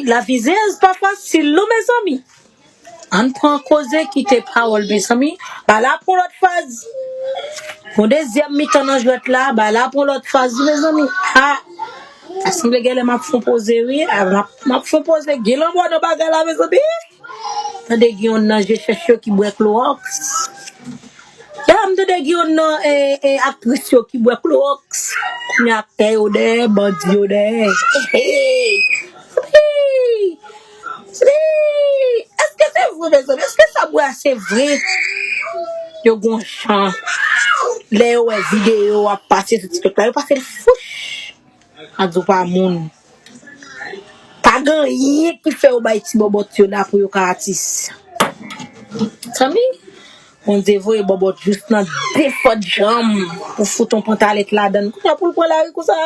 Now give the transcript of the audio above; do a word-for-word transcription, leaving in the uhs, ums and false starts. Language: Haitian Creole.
Lavizez pa fasil non, mezanmi. Ann pran koze, kite pawòl, mezanmi. Bala pran lòt faz. Yon dezyèm mitan nan jwèt la, bala pran lòt faz, mezanmi. Ha! Sa sanble genlè m ap fon poze, wi. A, m ap, m ap fon poze. Gen lanmò nan bagay la, mezanmi. Tande, gen yon nan je chèch yo ki bwè klowòks. Ya, m tande gen yon nan, e, e, aktris yo ki bwè klowòks. Kounye a aktè yo dèyè, bandi yo dèyè. Hey! Hey! Hey! Èske se vre, mezanmi? Èske sa bwè a se vre? Yo gon jan. Lè yo wè videyo ap pase sou TikTok la, yo pase l fouch. A di w pa moun. Pa gen anyen ki fè yo bay ti bòbòt yo la pou yo ka atis. Zanmi, Bondye voye bòbòt jis nan defòt janm pou fout on pantalèt ladann. Kounye a pou l pran lari konsa.